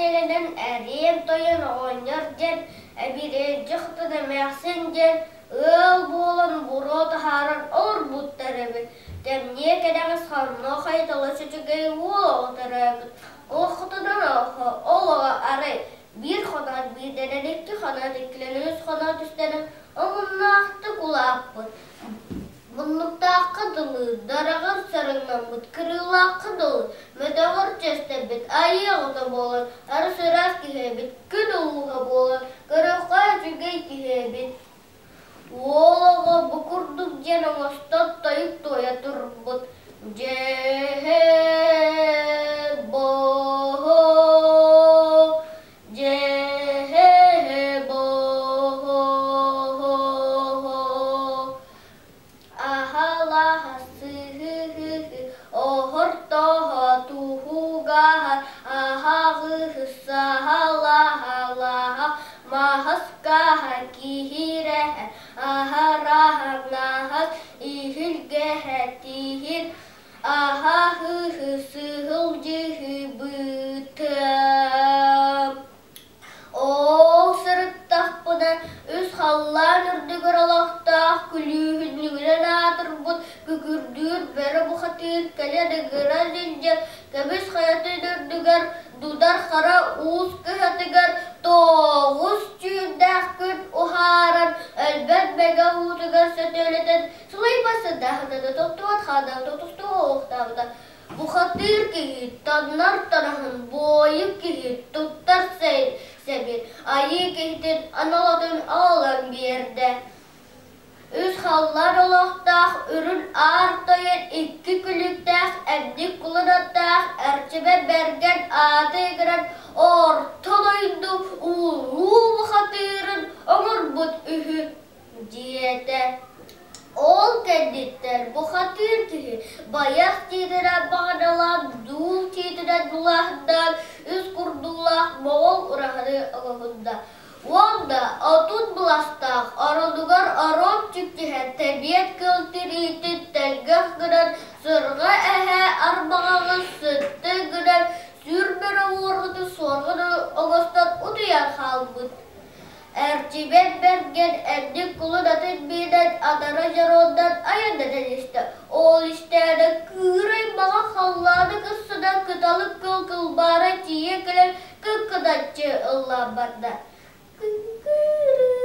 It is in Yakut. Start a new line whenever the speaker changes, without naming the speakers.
нэдиэлэнэн Эриэн Тойон оҕонньор диэн, Эбириэлдьи Хотун эмээхсин диэн ыал буолан буруо таһааран олорбуттар эбит. Кэмниэ кэнэҕэс ханна хайталас үчүгэй уол оҕо төрөөбүт. Олоххутунан ол оҕо арай биир хоноот биирдэнэн, икки хоноот иккилэнэн, үс хоноот үстэнэн омуннаахтык улааппыт. Муннуктаахха дылы, дараҕар сарыҥнаммыт, кырыылаахха дылы, мөтөҕөр чэстэрбит, айыы оҕото буолан, арыс ыраас киһи эбит, күн улууһа буолан, көрүөххэ үчүгэй киһи эбит. Уол оҕо бу курдук диэн оҥостон тойук туойа турбут: Дьэһэ боһо, дьэһэ боһо, аһалаһа сыһыһыһы, оһортоһо туһугаһа, аһаҕыһы саһалаһалаһа, маһаскаһа киһирэһэ, аһараһаҥаһас иһилгэһэ тиһир, аһаһыһы сыһылдьыһыбытым. Ол сырыттахпына үс халлаан үрдүгэр олохтоох күлүүһүнньүгүнэн аатырбыт күкүрдүүр бөрө бухатыыр кэлэн ыҥыран илдьэн көмүс хайатын үрдүгэр дудар хара уус кыһатыгар тоҕус түүндээх күн уһааран өлбөт мэҥэ уутугар сөтүөлэтэн сылайбат сырдааһыннары тохтубат хааннаах тохтуу оһохтообута. Бухатыыр киһи таннар тараһын, буойук киһи туттар сэбин, айыы киһитин аналатын аҕалан биэрдэ. Үс халлаан олохтоох үрүн аар тойон икки күлүктээх эмньик кулунаттаах Эрчимэ Бэргэн ааты ыҥыран орто дойду улуу бухатыырын оҥорбут үһү диэтэ. Ол кэнниттэн бухатыыр киһи байах тиитинэн баҕаналаан, дуул тиитинэн дулааһыннаан үс курдуулаах моҕол ураһаны оҥоһунна уонна отут быластаах оронугар орон түктүһэн тэбиэт кыл тириитин тэлгэх гынан сырҕа эһэ арбаҕаҕы сытты гынан сүр бөрө уорҕутун суорҕан оҥостон утуйан хаалбыт. Эрчимэн Бэргэн эрдик кулун атын биинэн атара дьоруоннан айаннатан истэ. Ол истээнэ кыырай маҕан халлааны кырсынан кыталык кыл кылбаара тиийэ кэлэн кыккыначчы ыллаан барда. Кыҥкырыы.